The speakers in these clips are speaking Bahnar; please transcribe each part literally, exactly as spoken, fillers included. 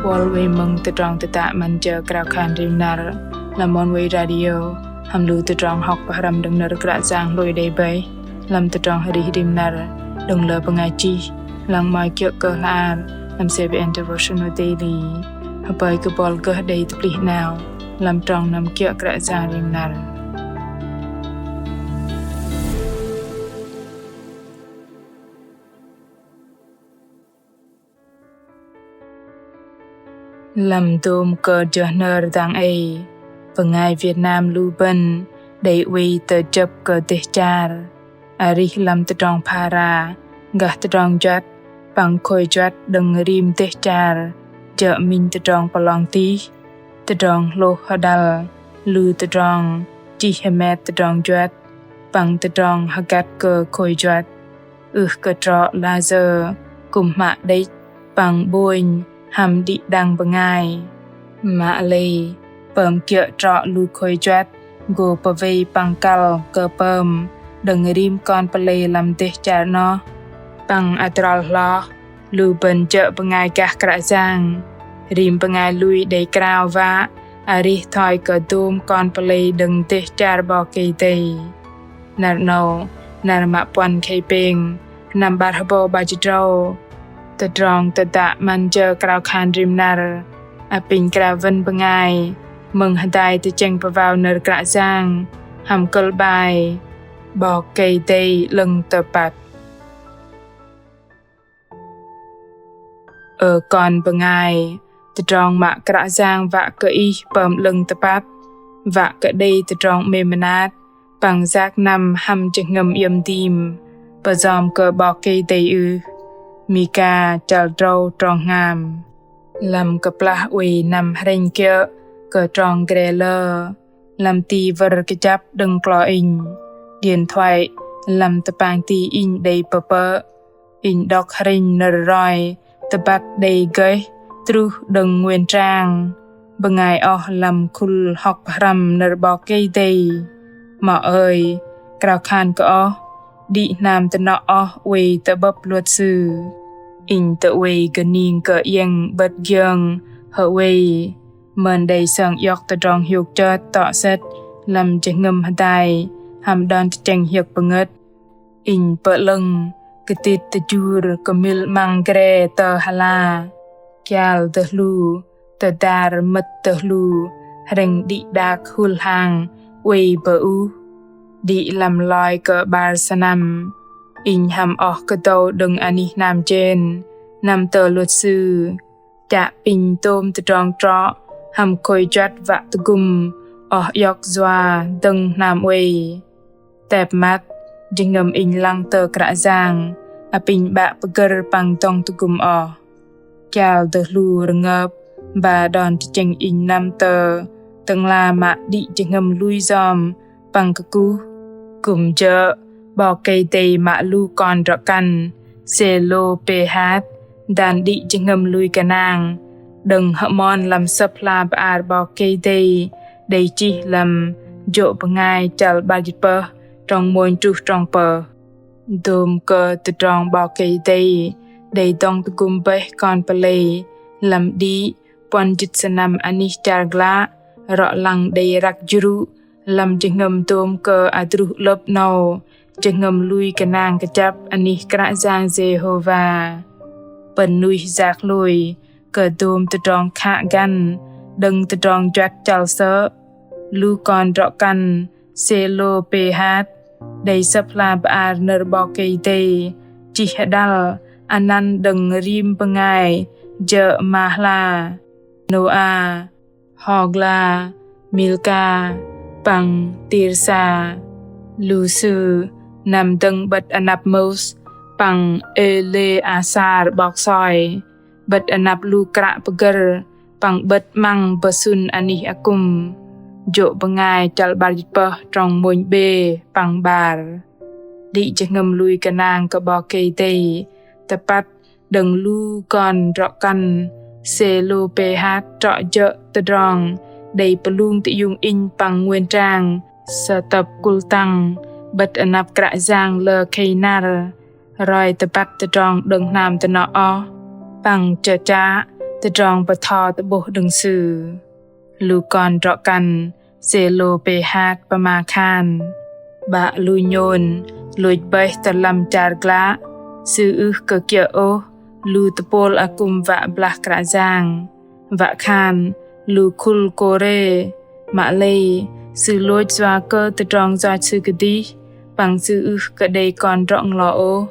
Buăl wei mơ̆ng tơdrong tơdă 'Măn Jơ Krao Khan Rim Năr lăm Oneway Radio hăm lu tơdrong hŏk pơhrăm đơ̆ng nơ̆r Kră Yang hlôi đei bơih lăm tơdrong arih rim năr đơ̆ng lơ bơngai chih, lăng 'mơ̆i kiơ̆ kơ hla ar lăm C B N Devotional Daily. Hơpơi kơ buăl gơh đei tơplih 'nao lăm trong năm kiơ̆ Kră Yang rim năr. Lăm dôm kơ jơ hnơr dang ei, bơngai Việt Nam lu bơ̆n đei oei tơ jơ̆p kơ dêh char, arih lăm tơdrong phara gah tơdrong juăt păng khôi juăt đơ̆ng rim dêh char, jơ̆ minh tơdrong pơlong tih, tơdrong hlôh hơđăl, lu tơdrong chih hơmet tơdrong juăt păng tơdrong hơgăt kơ khôi juăt. Ưh kơ trŏ layơ kư̆m hmă đĕch păng 'bônh hăm đĭ đăng bơngai. Mă lei pơm kiơ̆ trŏ lu khôi juăt gô pơwei păng kăl kơ pơm đơ̆ng rim kon pơlei lăm dêh char 'noh. Păng adrol hloh, lu bơ̆n jơ̆ bơngai gah Kră Yang, rim bơngai lui đei krao wă arih thoi kơ dôm kon pơlei đơ̆ng dêh char 'Bok Kei-Dei. Năr 'nâu, năr mă puăn khei pêng, sơnăm 'bar hơbâu 'bar jĭt tơdrâu. Tơdrong tơdă 'Măn Jơ Krao Khan Rim Năr apinh krao wăn bơngai mơ̆ng hơdai tơchĕng pơwao nơ̆r Kră Yang hăm kơ̆l 'bai 'Bok Kei-Dei 'lơ̆ng tơpăt. Ơ kon bơngai, tơdrong mă Kră Yang wă kơ ih pơm 'lơ̆ng tơpăt, wă kơ đei tơdrong 'mêm mơnat păng yak năm hăm jơhngơ̆m iĕm dim, pơjom kơ 'Bok Kei-Dei ưh? Mika chăl tơdrâu trong hngam. Lăm kơplah oei năm hrĕnh kiơ̆ kơ trong gre lơ, lăm ti wơ̆r kơjăp đơ̆ng klo inh, điện thoại lăm tơpang ti inh đei pơpơ̆. Inh đŏk hrĕnh nơ̆r roi tơbăt đei gơih truh đơ̆ng Nguyễn Trang, bơngai oh lăm khul hŏk pơhrăm nơ̆r 'Bok Kei-Dei. Mă ơi, krao khan kơ oh, đĭ hnam tơnŏ oh oei tơ'bơ̆p luật sư. Inh tơ oei gơning kơ iĕng 'bơ̆t giơng hơwei, mơn đei sơng iŏk tơdrong hiôk chơt tŏ sĕt lăm jơhngơ̆m hơdai hăm đon tơchĕng hiơ̆k pơngơ̆t. Inh pơ'lơ̆ng kơtit tơjur kơmil 'măng gre tơ hơla. Kial dơh lu, tơdar mơ̆t dơh lu, hrĕng đĭ đak hŭl hang oei bơ̆ ŭh. Đĭ lăm loi kơ 'bar sơnăm, inh hăm oh kơdâu đơ̆ng anih hnam jên, năm tơ luật sư. Chă apinh tôm tơdrong trŏ hăm khôi juăt wă tơgŭm oh iŏk yua dơ̆ng hnam oei. Tep măt, jơhngơ̆m inh lăng tơ Kră Yang, apinh 'bă pơgơ̆r păng dŏng tơgŭm oh. Kial dơh lu rơngơp, ba đon tơchĕng inh năm tơ Tơ'ngla mă đĭ jơhngơ̆m lui yom păng kơkuh. Kư̆m jơ̆ 'Bok Kei-Dei mă lu kon drŏ-kăn Sêlôpêhat dan đĭ jơhngơ̆m lui gơnang đơ̆ng hơmon lăm Sơ̆p hla bơar 'Bok Kei-Dei đei chih lăm Jô̆ Bơngai chăl 'bar jĭt tơpơh trong mônh truh trong tơpơh. Dôm kơ tơdrong 'Bok Kei-Dei đei dŏng tơgŭm bơih kon pơlei lăm đĭ puăn jĭt sơnăm anih char glă, rŏ lăng đei răk jrŭ lăm jơhngơ̆m dôm kơ adruh 'lơ̆p 'nâu, jơhngơ̆m lui gơnang kơjăp anih Kră Yang Jêhôva. Pơ̆n nuih yak hlôi kơ dôm tơdrong khă găn đơ̆ng tơdrong juăt chăl sơ̆, lu kon drŏ-kăn Sêlôpêhat đei Sơ̆p hla bơar nơ̆r 'Bok Kei-Dei chih hơđăl anăn đơ̆ng rim bơngai jơ̆ Mahla, Nôa, Hôgla, Milka păng Tirsa. Lu sư năm dơ̆ng 'bơ̆t anăp Môs păng Êlêasar 'bok soi, 'bơ̆t anăp lu kră pơgơ̆r păng 'bơ̆t 'măng bơsŭn anih akŭm. Jô̆ Bơngai chăl 'bar jĭt tơpơh trong mônh 'bê păng 'bar. Đĭ jơhngơ̆m lui gơnang kơ 'Bok Kei-Dei tơpăt đơ̆ng lu kon drŏ-kăn Sêlôpêhat trŏ jơ̆ tơdrong đei pơlung tơiung inh păng Nguyễn Trang sơtơ̆p kul tăng 'bơ̆t anăp Kră Yang lơ khei năr, roi tơbăt tơdrong đơ̆ng hnam tơnŏ oh păng chơchă Tơdrong bơtho tơ'bôh đơ̆ng Sư. Lu kon drŏ-kăn Sêlôpêhat pơma khan: 'Bă lu nhôn lôch bơih tơ lăm char glă, sư ưh kơ kiơ̆ ôh lu tơpôl akŭm wă blah Kră Yang, wă khan lu khul Kôrê. Mă lei sư lôch yua kơ tơdrong yoch sư kơdih, păng sư ưh kơ đei kon drŏ-nglo ôh.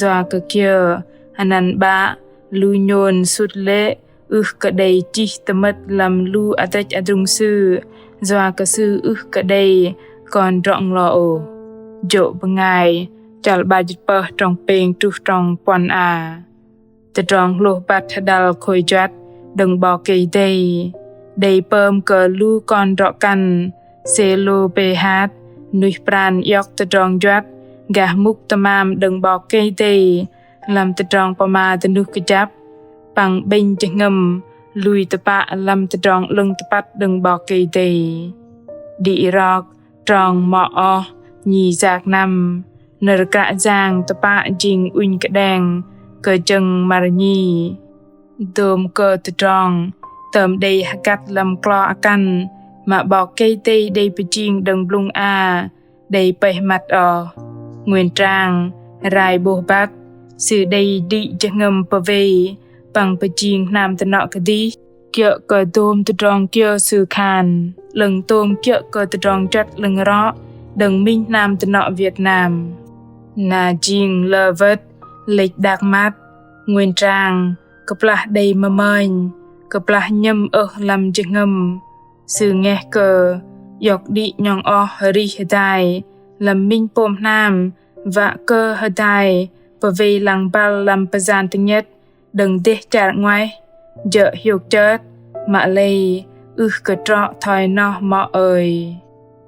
Yua kơ kiơ hơnăn 'bă lu nhôn sŭt lê̆ ưh kơ đei chih tơmơ̆t lăm lu adrĕch adrung sư, yua kơ sư ưh kơ đei kon drŏ-nglo ôh. Jô̆ bơngai chăl 'bar jĭt pơh trong pêng truh trong puăn a. Tơdrong hlôh băt hơđăl khôi juăt đơ̆ng 'Bok Kei-Dei đei pơm kơ lu kon drŏ-kăn Sêlôpêhat nuih pran iŏk tơdrong juăt gah mŭk tơmam đơ̆ng 'Bok Kei-Dei lăm tơdrong pơma dơnuh kơjăp, păng 'bĕnh jơhngơ̆m lui tơpă lăm tơdrong 'lơ̆ng tơpăt đơ̆ng 'Bok Kei-Dei. Đĭ rok trong mŏ oh nhi yak năm, nơ̆r Kră Yang tơpă jing ŭnh kơđeng kơ jơ̆ng măr nhi. Dôm kơ tơdrong tơm đei hơgăt lăm klo akăn mă 'Bok Kei-Dei đei pơjing đơ̆ng blŭng a đei pơih măt oh. Nguyên Trang rai 'bôh băt, sư đei đĭ jơhngơ̆m pơwei păng pơjing hnam dơnŏ kơdih kiơ̆ kơ dôm tơdrong kiơ sư khan, 'lơ̆ng tôm kiơ̆ kơ tơdrong juăt 'lơ̆ng rŏ đơ̆ng minh hnam dơnŏ Việt Nam. Na jing lơ wơ̆t lĕch đak măt, Nguyên Trang kơplah đei mơmơnh, kơplah nhơ̆m ơh lăm jơhngơ̆m, sư ngeh kơ iŏk đĭ 'nhŏng oh arih hơdai lăm minh pôm hnam, wă kơ hơdai pơwei lăng băl lăm pơyan tơnhĕt đơ̆ng dêh char 'nguaih, jơ̆ hiôk chơt, mă lei ưh kơ trŏ thoi noh mŏ ơi.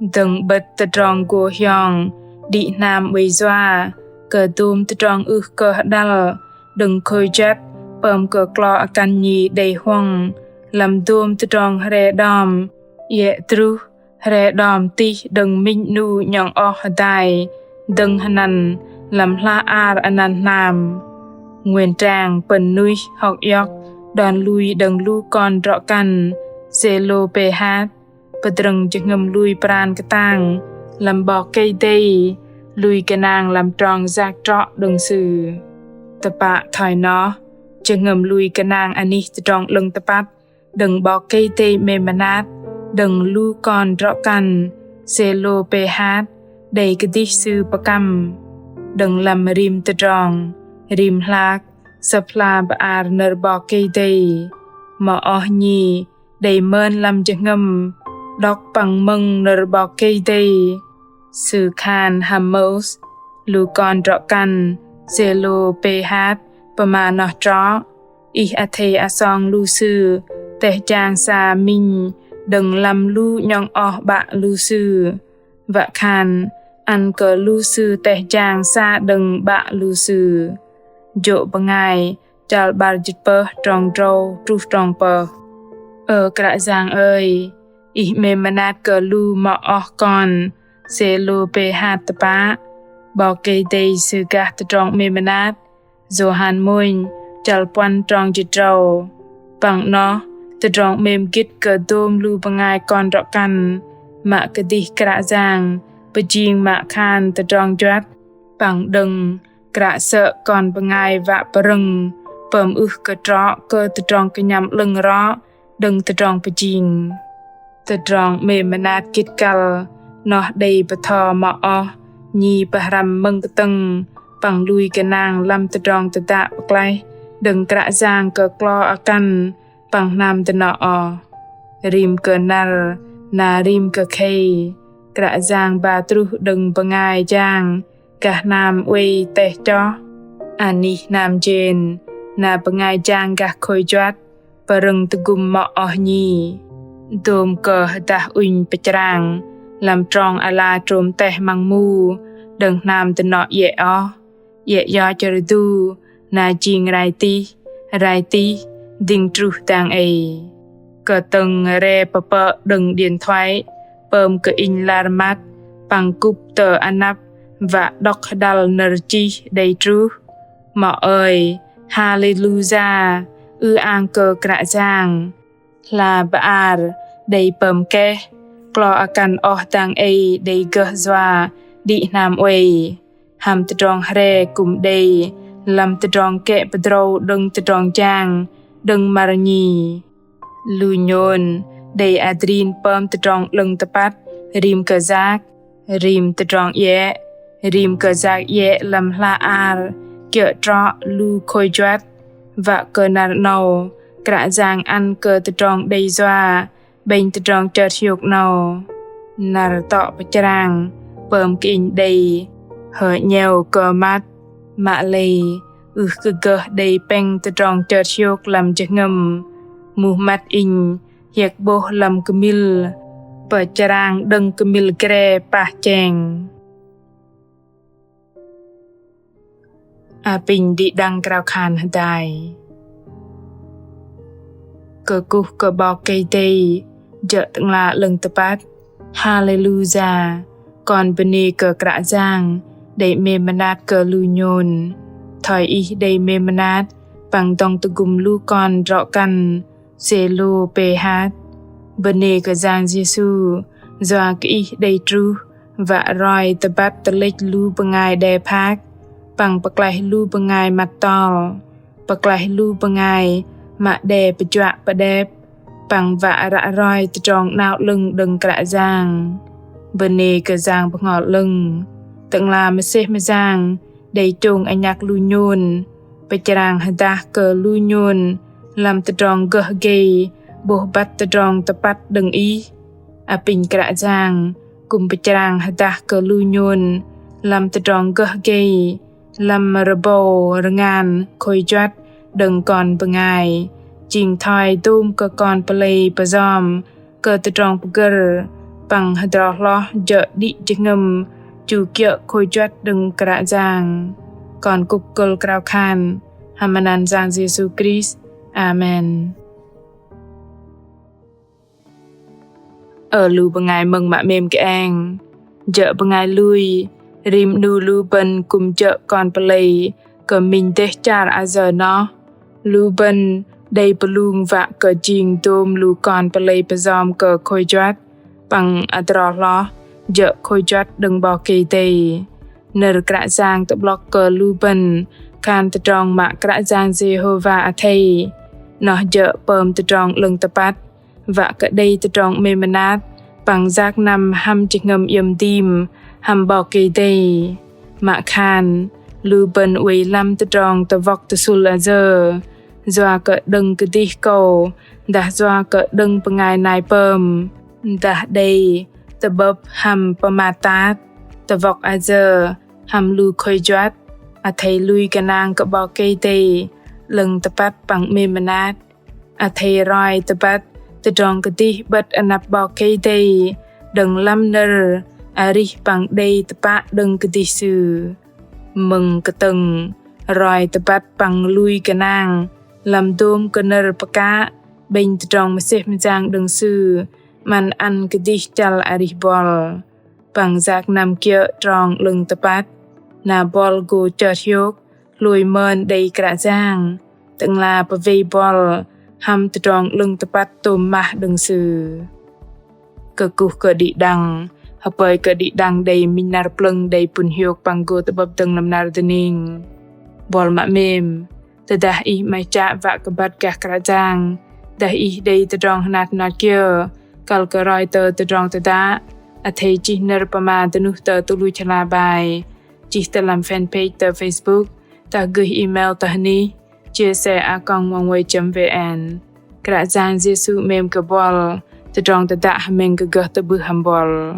Dơ̆ng 'bơ̆t tơdrong gô hiong đĭ hnam oei yua kơ dôm tơdrong ưh kơ hơđăl đơ̆ng khôi juăt pơm kơ klo akăn nhi đei huŏng lăm dôm tơdrong hre đom, iĕ truh hre đom tih đơ̆ng minh 'nu 'nhŏng oh hơdai dơ̆ng hơnăn lăm hla ar anăn hnam. Nguyên Trang pơ̆n nuih hŏk iŏk đon lui đơ̆ng lu kon drŏ-kăn Sêlôpêhat pơdrơ̆ng jơhngơ̆m lui pran kơtang lăm 'Bok Kei-Dei, lui gơnang lăm trong yak trŏ đơ̆ng Sư. Tơpă thoi noh, jơhngơ̆m lui gơnang anih tơdrong 'lơ̆ng tơpăt đơ̆ng 'Bok Kei-Dei 'mêm mơnat đơ̆ng lu kon drŏ-kăn Sêlôpêhat đei kơdih sư pơkăm. Đơ̆ng lăm rim tơdrong, rim hlak, sơ̆p hla bơar nơ̆r 'Bok Kei-Dei, mă oh nhi đei mơn lăm jơhngơ̆m đŏk păng mơ̆ng nơ̆r 'Bok Kei-Dei. Sư khan hăm Môis, lu kon drŏ-kăn Sêlôpêhat pơma noh trŏ. Ih athei asong lu sư teh jang sa minh đơ̆ng lăm lu 'nhŏng oh 'bă lu sư, wă khan ăn kơ lu sư teh jang sa đơ̆ng 'bă lu sư. Jô̆ bơngai chăl 'bar jĭt pơh trong drâu truh trong pơh. Ơ Kră Yang ơi, Ih 'mêm mơnat kơ lu mă oh kon Sêlôpêhat tơpă, 'Bok Kei-Dei Sư gah tơdrong 'mêm mơnat. Yôhan mônh chăl puăn trong jĭt drâu. Păng noh tơdrong 'mêm gĭt kơ dôm lu bơngai kon drŏ-kăn mă kơdih Kră Yang pơjing mă khan tơdrong juăt, păng đơ̆ng Kră sơ̆ kon bơngai wă pơrơ̆ng pơm ưh kơ trŏ kơ tơdrong kơnhăm 'lơ̆ng rŏ đơ̆ng tơdrong pơjing. Tơdrong 'mêm mơnat gĭt kăl noh đei bơtho mă oh nhi pơhrăm mơ̆ng kơtơ̆ng păng lui gơnang lăm tơdrong tơdă pơklaih đơ̆ng Kră Yang kơ klo akăn păng hnam dơnŏ oh. Rim kơ năr na rim kơ khei, Kră Yang ba truh đơ̆ng bơngai jang gah hnam oei teh choh. Anih hnam jên na bơngai jang gah khôi juăt pơrơ̆ng tơgŭm mă oh nhi. Dôm kơ hơdah ŭnh pơchrang lăm trong ala trôm teh măng mu đơ̆ng hnam dơnŏ iĕ oh, iĕ yoch rơdu, na jing rai tih, rai tih, dĭng truh dang ei. Kơtơ̆ng re pơpơ̆ đơ̆ng điện thoại pơm kơ inh lar măt păng kŭp tơ anăp wă đŏk hơđăl nơ̆r chih đei truh. Mă ơi, Haleluya, Ư-ang kơ Kră Yang, hla bơar đei pơm keh, klo akăn oh dang ei đei gơh yua đĭ hnam oei. Hăm tơdrong hre kư̆m đei lăm tơdrong kĕ pơdrâu đơ̆ng tơdrong jang đơ̆ng măr nhi. Lu nhôn đei adrin pơm tơdrong 'lơ̆ng tơpăt rim kơ yak, rim tơdrong iĕ, rim kơ yak iĕ lăm hla ar kiơ̆ trŏ lu khôi juăt. Wă kơ năr 'nâu Kră Yang ăn kơ tơdrong đei yua 'bĕnh tơdrong chơt hiôk 'nâu. Năr tŏ pơchrang pơm kơ inh đei hơnheo kơ măt, mă lei ưh kơ gơh đei pĕng tơdrong chơt hiôk lăm jơhngơ̆m. Muh măt inh hiĕk 'bôh lăm kơmil pơchrang đơ̆ng kơmil gre pah cheng. Apinh đĭ đăng krao khan hơdai. Kơkuh kơ 'Bok Kei-Dei, jơ̆ Tơ'ngla 'lơ̆ng tơpăt. Haleluya. Kon bơnê kơ Kră Yang đei 'mêm mơnat kơ lu nhôn. Thoi Ih đei 'mêm mơnat păng dŏng tơgŭm lu kon drŏ-kăn Sêlôpêhat. Bơnê kơ Yang Yêsu, yua kơ Ih đei truh wă roi tơbăt tơlĕch lu bơngai đe phak, păng pơklaih lu bơngai măt tol, pơklaih lu bơngai mă đe pơjuă pơđep, păng wă ră roi tơdrong 'nao 'lơ̆ng đơ̆ng Kră Yang. Bơnê kơ Yang Bơhngol 'Lơ̆ng, Tơ'ngla mơsêh mơyang đei chông anhăk lu nhôn, pơchrang hơdah kơ lu nhôn lăm tơdrong gơh gei 'bôh băt tơdrong tơpăt đơ̆ng Ih. Apinh Kră Yang kư̆m pơchrang hơdah kơ lu nhôn lăm tơdrong gơh gei lăm rơbâu rơngan khôi juăt đơ̆ng kon bơngai, jing thoi dôm kơ kon pơlei pơyom kơ tơdrong pơgơ̆r, păng hơdrol hloh jơ̆ đĭ jơhngơ̆m chu kiơ̆ khôi juăt đơ̆ng Kră Yang. Kon kŭp kơ̆l krao khan hăm anăn Yang Yêsu Krist. Amen. Ơ lu bơngai mơ̆ng mă 'mêm kơeng, jơ̆ bơngai lui, rim 'nu lu bơ̆n kư̆m jơ̆ kon pơlei kơ minh dêh char ayơ noh. Lu bơ̆n đei pơlung wă kơ jing dôm lu kon pơlei pơyom kơ khôi juăt, păng hơdrol hloh jơ̆ khôi juăt đơ̆ng 'Bok Kei-Dei. Nơ̆r Kră Yang tơ'blŏk kơ lu bơ̆n khan tơdrong mă Kră Yang Jêhôva athei, noh jơ̆ pơm tơdrong 'lơ̆ng tơpăt, wă kơ đei tơdrong 'mêm mơnat, păng yak năm hăm jơhngơ̆m iĕm dim hăm 'Bok Kei-Dei. Mă khan lu bơ̆n oei lăm tơdrong tơwŏk tơsŭl ayơ, yua kơ đơ̆ng kơdih kâu, dah yua kơ đơ̆ng bơngai nai pơm, dah đei tơ'bơ̆p hăm pơmat tat, tơwŏk ayơ hăm lu khôi juăt, athei lui gơnang kơ 'Bok Kei-Dei 'lơ̆ng tơpăt păng 'mêm mơnat. Athei roi tơbăt tơdrong kơdih 'bơ̆t anăp 'Bok Kei-Dei đơ̆ng lăm nơ̆r arih păng đei tơpă đơ̆ng kơdih Sư. Mơ̆ng kơtơ̆ng roi tơbăt păng lui gơnang lăm dôm kơ nơ̆r pơkă 'bĕnh tơdrong mơsêh mơyang đơ̆ng Sư, 'măn ăn kơdih chăl arih buăl. Păng yak năm kiơ̆ trong 'lơ̆ng tơpăt, na buăl gô chơt hiôk, hlôi mơn đei Kră Yang, Tơ'ngla pơwei buăl hăm tơdrong 'lơ̆ng tơpăt tôm mah đơ̆ng Sư. Kơkuh kơ đĭ đăng, hơpơi kơ đĭ đăng đei minh năr plơ̆ng đei pŭn hiôk păng gô tơ'bơ̆p dơ̆ng lăm năr dơning. Buăl mă 'mêm, tơdah ih 'maih chă wă kơ băt gah Kră Yang, dah ih đei tơdrong hơnat hơnat kiơ, kăl kơ roi tơ tơdrong tơdă, athei chih nơ̆r pơma dơnuh tơ tơluch hla bai, chih tơ lăm fanpage tơ Facebook, dah gơih email tơ hơnih chia sẻ a còng oneway chấm vn. Kră Yang Yêsu 'mêm kơ buăl, tơdrong tơdă hơmĕng kơ gơh tơ'bưh hăm buăl.